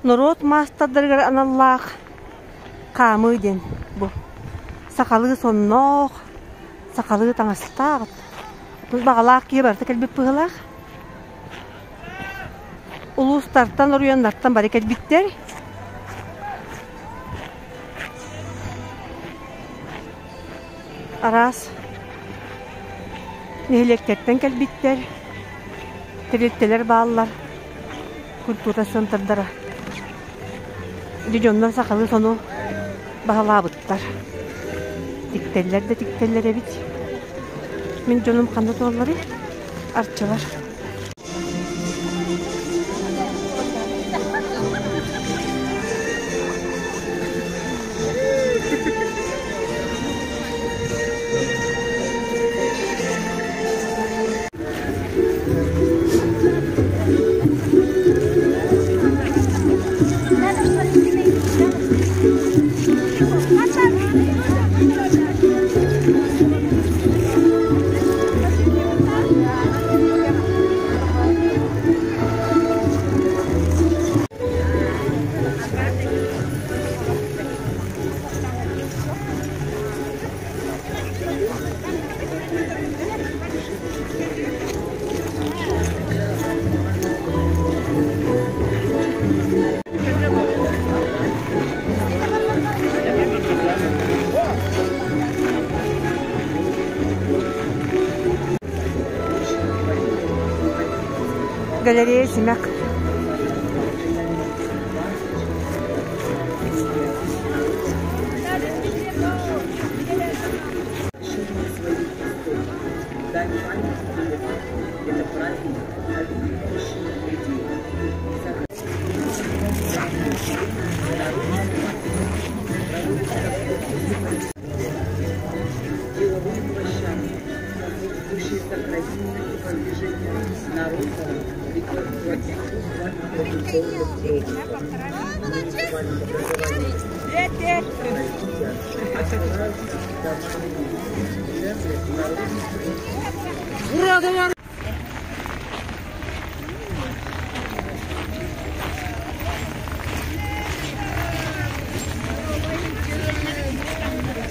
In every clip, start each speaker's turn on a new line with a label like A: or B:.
A: Норуот маастардарыгар аналлаах хаамыы диэн бу. Сахалыы сонноох, сахалыы таҥастаах. Баҕалаах киһи барыта кэлбит быһыылаах. Улуустартан, оройуоннартан бары кэлбиттэр. Араас нэһилиэктэртэн кэлбиттэр, тэрилтэлэр бааллар, культура центрдара. Ити дьоннор сахалыы сону баһылаабыттар. Тиктэллэр да тиктэллэр эбит. Мин дьонум ханна туолларый? Арчылар. Галерея Симэх.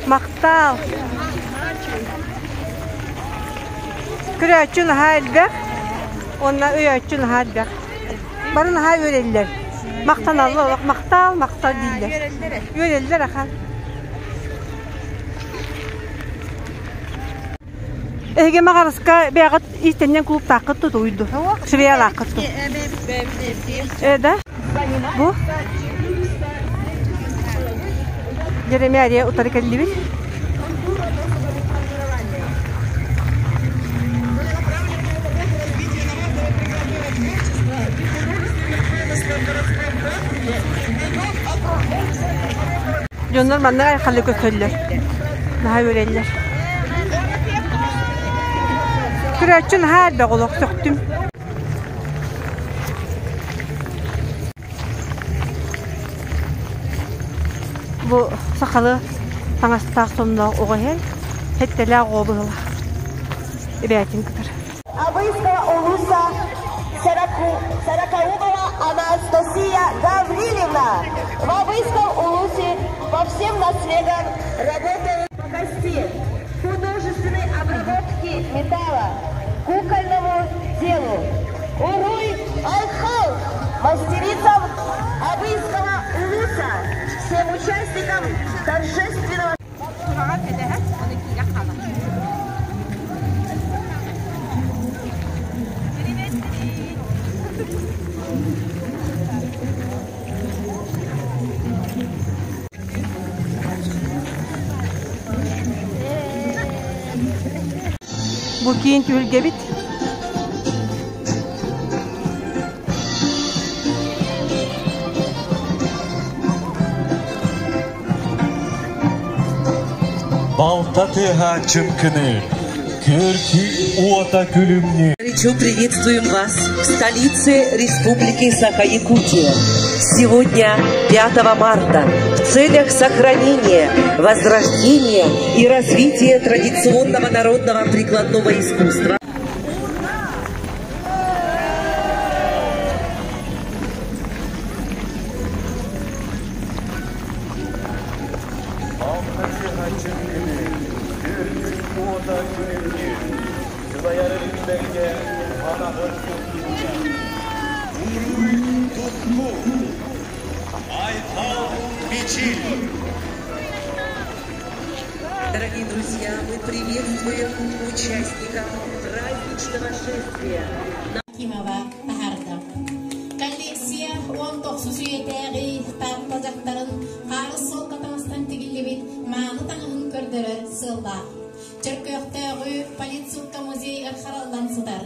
A: Махтал! Көрөөччү наһаа элбэх уонна өйөөччү наһаа элбэх. Бары наһаа үөрэллэр. Махтаналлар олох махтал, махтал дииллэр. Үөрэллэр ахан. Эһиги Маҕараска бэйэҕит иистэнньэҥ клубтааххыт тутуйду. Швеялааххыт ту. Э, да? Бу? Дьэремээрийэ утары кэллибит. Дьоннор манна айхалы көтөллөр. Наһаа үөрэллэр. Көрөөччү наһаа элбэх олох сөхтүм. Бу сахалы таҥастаах сонноох оҕо иһэн сэттэлээх оҕо быһыылаах. Эбээтин кытары.
B: Абыйского улуса Сорокоумова Анастасия Гаврилевна. В Абыйском улусе по всем наслегам работают по кости, художественной обработке металла, кукольному делу. Уруй Айхал, мастерицам Абыйского улуса, всем участникам торжественного
A: Бу киин түһүлгэбит.
C: Балта тыаһа чыҥкыныыр, күөртүү уота күлүмнүүр.
D: Горячо приветствуем вас в столице Республики Саха-Якутия. Сегодня, 5 марта, в целях сохранения, возрождения и развития традиционного народного прикладного искусства
C: Күөмэйгэ хараҕын тутуута. Уруй туску! Айхал Мичил!
D: Дорогие друзья, мы приветствуем участников праздничного шествия.
E: Кимова таһаарда. Коллекция он тохсус үйэтээҕи Таатта дьахтарын хаарыс суолка таҥастан тигиллибит мааны таҥаһын көрдөрөр сыаллаах. Чөркөөхтөөҕү политсуукка музей хараллан сытар.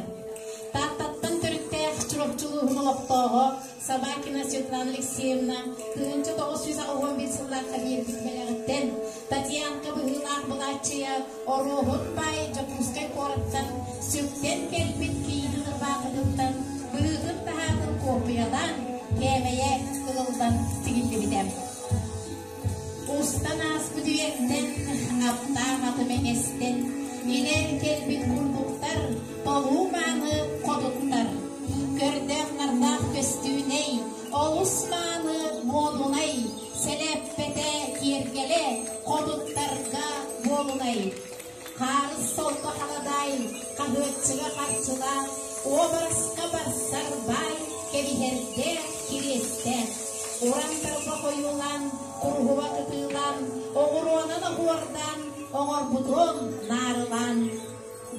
E: Тааттаттан төрүттээх Чурапчы улууһун олохтооҕо Собакина Светлана Алексеевна 1981 сыллаахха биэрбит бэлэҕиттэн Татьянка быһыылаах былааччыйа Оруоһун баай Дьокуускай куораттан сүктэн кэлбит киинин ырбаахытыттан быһыытын-таһаатын куоппуйалаан, кээмэйэ ылыллан тигиллибитэ. Устан ааспыт үйэттэн, аптаах аты мэҥэстэн, илэн кэлбит курдуктар, толуу мааны хотуттар. Көрдөөх-нардаах көстүүнэй, олус мааны муодунай, сэлэппэтэ киэргэлэ, хотуттарга буолунай. Хаарыс солко халадаай, хаһыаччыга харчылаах, уобараска барсар баай, кэбиһэргэ кириэстээх. Уран тарбах ойуулаан, куруһуба кытыылаан, оҕуруонан оһуордаан, оҥорбутун наарылаан.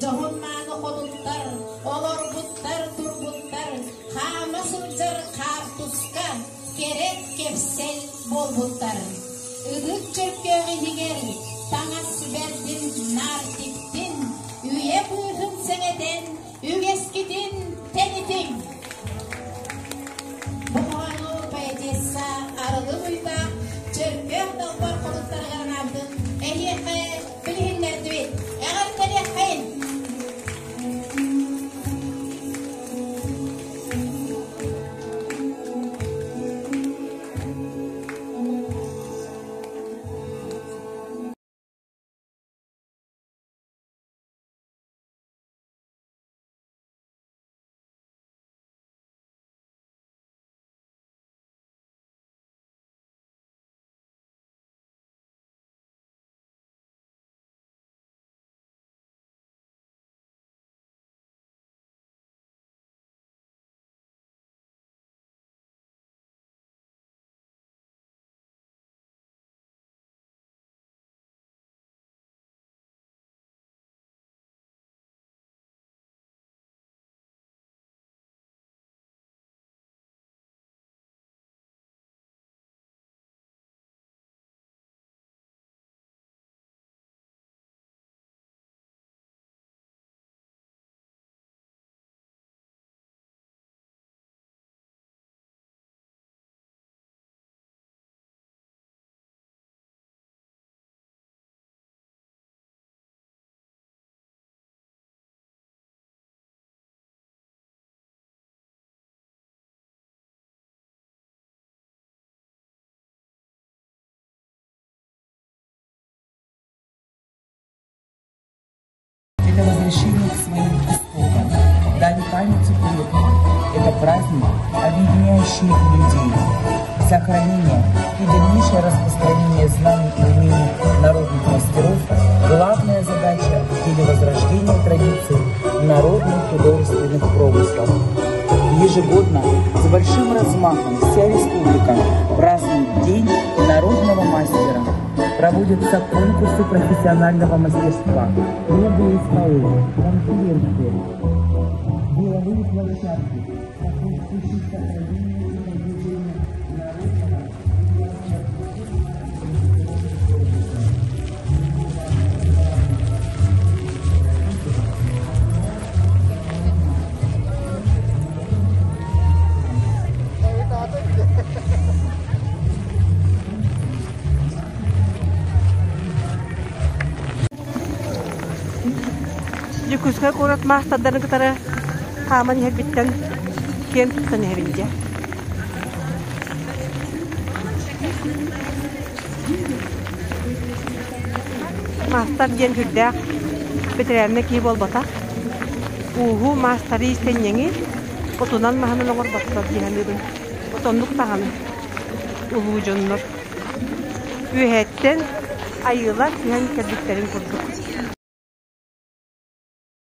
E: Дьоһун-мааны хотуттар, олорбуттар, турбуттар, хаама сылдьар хаартыска, кэрэ кэпсэл буолбуттар. Ытык Чөркөөх иһигэр таҥас бэрдин наар тиктин, үйэ быыһын сэҥэтэн, үгэскитин тэнитиҥ! Бу хоһоону поэтесса Арылы Уйбаах Чөркөөх далбар хотуттарыгар анаабытын эһиэхэ билиһиннэрдибит. Эҕэрдэлиэххэйин!
F: Это возвращение к своим истокам, дань памяти предкам. Это праздник, объединяющий людей. Сохранение и дальнейшее распространение знаний и умений народных мастеров – главная задача в деле возрождения традиций народных художественных промыслов. Ежегодно с большим размахом вся республика празднует День народного мастера. Проводятся конкурсы профессионального мастерства, круглые столы, конференции, деловые площадки, сопутствующие сохранению и продвижению народного
A: Дьокуускай куорат маастардарын кытары хааман иһэрбиттэн киэн туттан иһэбин дьэ. Маастар диэн сүрдээх бэтэрээннэ киһи буолбатах. Ууһу, маастары иистэнньэҥи отунан маһынан оҥорботтор дии саныыбын. Отоннук даҕаны улуу дьоннор үөһэттэн айыылар түһэн кэлбиттэрин курдук.